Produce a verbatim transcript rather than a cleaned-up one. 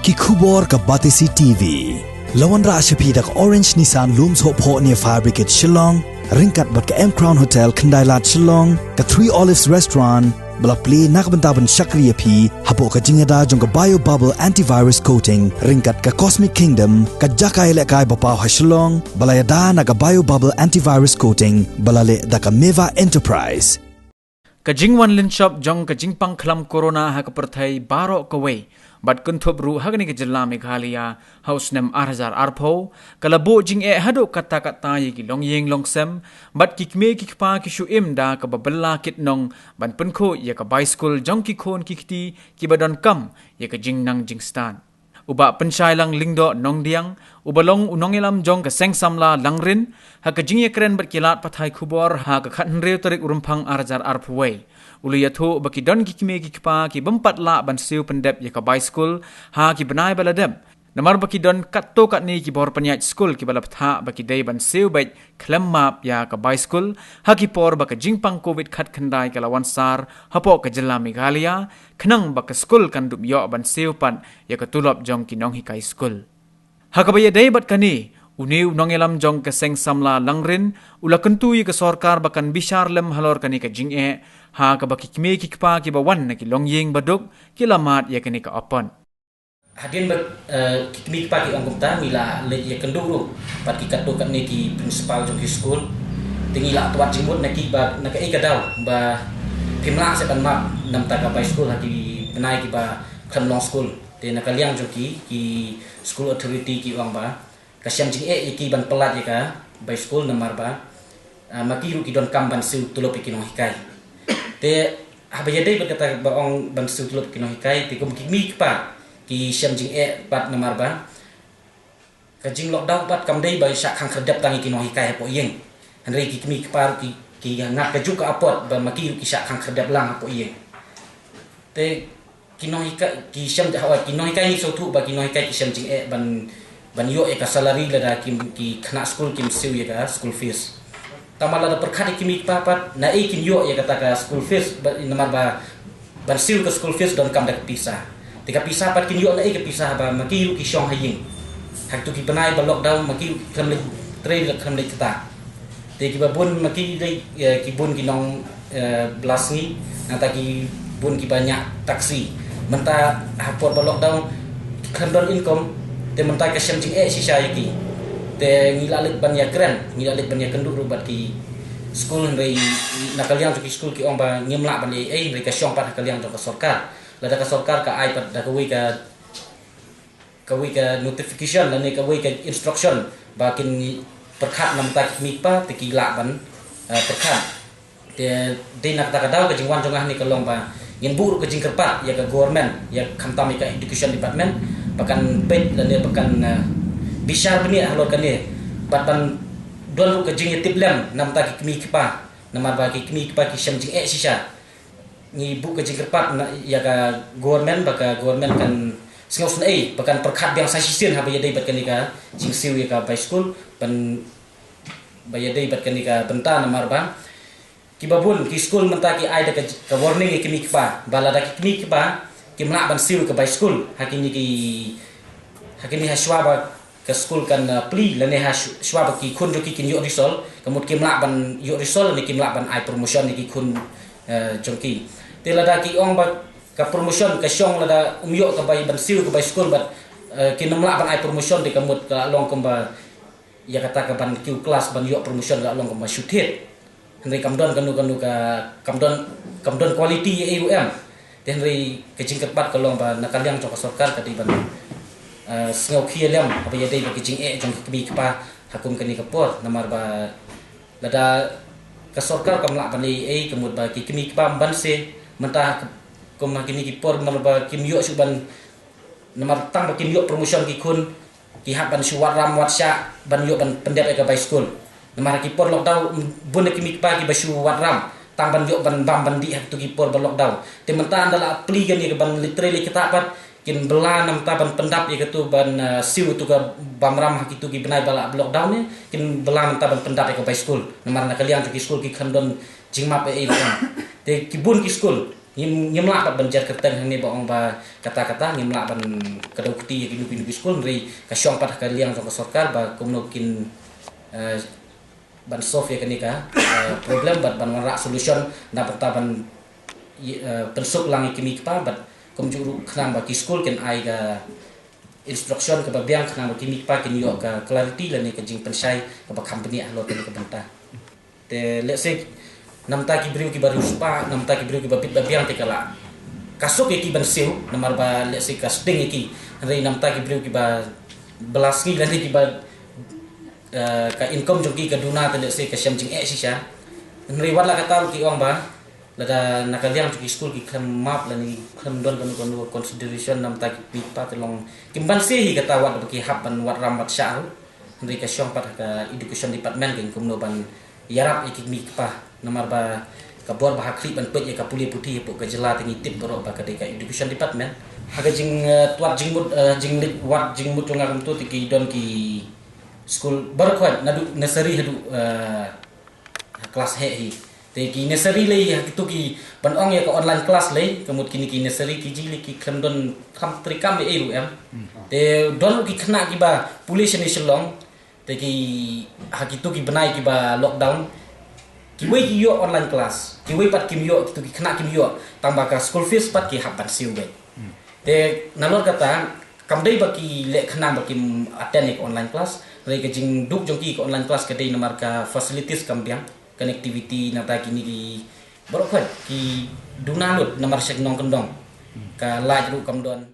Ki khubor ka Batesi T V. La wanrah sha phi da ka Orange Nissan Lum Sohphoh near Fire Brigade Shillong, ryngkat bad ka M Crown Hotel Khyndailad Shillong, ka Three Olives Restaurant, ba la plie na ka bynta ban shakri ïa phi hapoh ka jingïada jong ka Bio Bubble Antivirus Coating, ryngkat ka Cosmic Kingdom, ka jaka ïalehkai ba paw ha Shillong, ba la ïada na ka Bio Bubble Antivirus Coating, ba la leh da ka Meva Enterprise. Ka jingwan lynshop jong ka jingpang khlam corona ha ka pyrthei baroh kawei, bad kynthup ruh ha kane ka jylla Meghalaya ha u snem ar hajar arphew, ka la buh jingeh haduh katta katta ïa ki longïing longsem, bad ki kmie ki kpa ki shu im da kaba bylla kit nong ban pynkhuid ïa ka bai skul jong ki khun ki kti kiba donkam ïa ka jingnang jingstad. U Bah Pynshailang Lyngdoh Nongdiang, uba long u nongïalam jong ka Seng Samla Langrin, ha ka jingïakren bad ki lad pathai khubor ha ka khathynriew tarik u Rymphang ar hajar arphew wei, u la ïathuh ba ki don ki kmie ki kpa ki bym pat lah ban siew pyndep ïa ka bai skul ha ki bnai ba la dep, namar ba ki don katto katne ki bor pynïaid skul kiba la bthah ba ki dei ban siew beit khlem map ïa ka bai skul ha ki por ba ka jingpang covid khatkhyndai ka la wan sar hapoh ka jylla Meghalaya, khnang ba ka skul kan dup ïoh ban siew pat ïa ka tulop jong ki nonghikai skul. Ha kaba ïadei bad kane, une u nongïalam jong ka Seng Samla Langrin u la kyntu ïa ka sorkar ba kan bishar lem halor kane ka jingeh, ha kaba ki kmie ki kpa kiba wan na ki longïing baduk ki la mad ïa kane ka apot. Hadien ba, eh, ki kmie ki kpa ki ong kumta, ngi la leit ïakynduh ruh bad ki katto katne ki principal jong ki skul. Te ngi la twad jingmut na ki ba na kaei ka daw ba phim lah seh ban map na bynta ka bai skul ha ki bnai kiba khlem long skul. Te na ka liang jong ki, ki school authority ki ong ba ka shem jingeh ïa ki ban pyllait ïa ka bai skul namar ba, ah, ma ki ruh ki donkam ban siew tulop ïa ki nonghikai. Te haba ïadei bad kata ba ong ban siew tulop ïa ki nonghikai, te kum ki kmie ki kpa ki shem jingeh pat namar ba ka jing lockdown pat kam dei ba shah khang khyrdep tang ïa ki nonghikai hapoh ïing. Hynrei ki kmie ki kpa ruh ki, ki ngat kajuh ka apot ba ma ki ruh ki shah khang khyrdep lang hapoh ïing. Te ki nonghikai ki shem, ha, ki nonghikai ngi sngewthuh ba ki nonghikai ki shem jingeh ban, ban ïoh ïa ka salary lada ki, ki khynnah skul kim siew ïa ka school fees. Tangba lada pyrkhat ïa ki kmie ki kpa pat, naei kin ïoh ïa kata ka school fees, ba, namar ba ban siew ka school fees donkam da ka pisa. Te ka pisa pat kin ïoh naei ka pisa ba ma ki ruh ki shong ha ïing. Ha kito ki bnai ba lockdown ma ki ruh ki khlem leit trei, khlem leit kata. Te kiba bun ma ki dei, eh, ki bun ki nong, eh, blasngi, nangta ki bun kiba ñiah taxi. Mynta ha por ba lockdown ki khlem don income, te mynta ka shem jingeh shisha ïa ki. Te ngi la leit ban ïakren, ngi la leit ban ïakynduh ruh bad ki skul, hynrei na ka liang jong ki skul ki ong ba ngim lah ban ïa ei, hynrei ka shong pat ha ka liang jong ka sorkar. Lada ka sorkar ka ai pat da kawei ka kawei ka notification lane kawei ka instruction ba kin pyrkhat na bynta ki kmie ki kpa, te ki lah ban, eh, pyrkhat. Te dei na kata ka daw ka jingwan jong nga hangne ka long ba ngin buh ruh ka jingkyrpad ïa ka government, ïa khamtam ïa ka education department, ba kan peit lane ba kan, eh, bishar bniah halor kane, bad ban don ruh ka jingïatiplem na bynta ki kmie ki kpa, namar ba ki kmie ki kpa ki shem jingeh shisha. Ngi buh ka jingkyrpad na, ïa ka government, ba ka government kan sngewsynei, ba kan pyrkhat biang sa shisien haba ïadei bad kane ka jingsiew ïa ka bai skul, ban, ba ïadei bad kane ka bynta namar ba kiba bun ki skul mynta ki ai da ka, ka warning ïa ki kmie ki kpa ba lada ki kmie ki kpa kim lah ban siew ïa ka bai skul ha kine ki, ha kine ha shuwa ba ka skul kan, uh, plie, lane ha shu-, shuwa ba ki khun jong ki kin ïoh result, ka mut kim lah ban ïoh result, lane kim lah ban ai promotion ïa ki khun, uh, jong ki. Te lada ki ong ba ka promotion ka shong lada um ïoh ka bai ban siew ka bai skul bad, uh, kin ym lah ban ai promotion, te ka mut ka long kumba ïa kata ka ban kiew klas ban ïoh promotion ka long kumba shu thied. Hynrei kam don kano kano ka, kam don, kam don quality ïa ei ruh em. Te hynrei ka jingkyrpad ka long ba na ka liang jong ka sorkar ka dei ban, eh, sngewkhia lem haba ïadei bad ka jingeh jong ki kmie ki kpa ha kum kane ka por, namar ba lada ka sorkar kam lah ban leh ei, ka mut ba ki kmie ki kpa ym ban se mynta, kum ha kine ki por namar ba kim ïoh shuh ban, namar tang ba kim ïoh promotion ki khun, ki hap ban shu wad ram wad shah ban ïoh ban pyndep ïa ka bai skul. Namar ha ki por lockdown, bun na ki kmie ki kpa kiba shu wad ram tang ban ïoh ban bam ban dih ha kito ki por ba lockdown. Te mynta ynda la plie kane ka ban leit trei leit ktah pat, kin bylla na mynta ban pyndap ïa kito ban, eh, siew ïa kito ka bam ram ha kito ki bnai ba la lockdown ne, kin bylla na mynta ban pyndap ïa ka bai skul. Namar na ka liang jong ki skul ki khlem don jingmap ei ei ruh. Te ki bun ki skul Ngim, ngim lah pat ban jer kyrteng hangne ba ong ba kata kata, ngim lah ban kdew kti ïa kino kino ki skul, hynrei ka shong pat ha ka liang jong ka sorkar ba kumno kin, eh, ban solve ïa kane ka, eh, problem bad ban wanrah solution na bynta ban, eh, pynsuk lang ïa ki kmie ki kpa bad kumjuh ruh khnang ba ki skul kin ai ka instruction kaba biang khnang ba ki kmie ki kpa kin ïoh ka clarity lane ka jingpynshai kaba kham bniah halor kane ka bynta. Te lehse namta ki briew kiba riewspah, namta ki briew kiba bit ba biang te ka lah ka suk ïa ki ban siew, namar ba lehse ka sting ïa ki. Hynrei namta ki briew kiba bylla sngi lane kiba, eh, ka income jong ki ka duna te lehse ka shem jingeh shisha. Hynrei wat la katta ruh ki ong ba lada na ka liang jong ki skul ki khlem map lane ki khlem don kano kano consideration namta ki kmie ki kpa te long kim banse hi kata wat ba ki hap ban wad ram wad shah ruh. Hynrei ka shong pat ha ka education department kan kumno ban ïarap ïa ki kmie ki kpa. Namar ba ka bor ba ha khlieh ban peit ïa ka pule puthi hapoh ka jylla te ngi tip baroh ba ka dei ka education department. Ha ka jing, eh, twad jingmut, eh, jingleit wad jingmut jong nga kumto te ki don ki skul baroh khoit naduh nursery haduh, eh, ha klas heh hi. Te ki nursery lei ha kito ki ban ong ïa ka online class lei, ka mut kine ki nursery K G lei ki khlem don, khlem treikam ei ei ruh em. Te don ruh ki khynnah kiba pule shane Shillong. Te ki ha kito ki bnai kiba lockdown, kiwei ki ïoh online class, kiwei pat kim ïoh, kito ki khynnah kim ïoh, tang ba ka school fees pat ki hap ban siew beit. Te nalor kata kam dei ba ki leh khnang ba kim attend ïa ka online class, hynrei ka jingduk jong ki ka online class ka dei namar ka facilities kam biang, connectivity nangta kine ki baroh khoit ki duna lut namar sha ki nongkyndong. Ka light ruh kam don.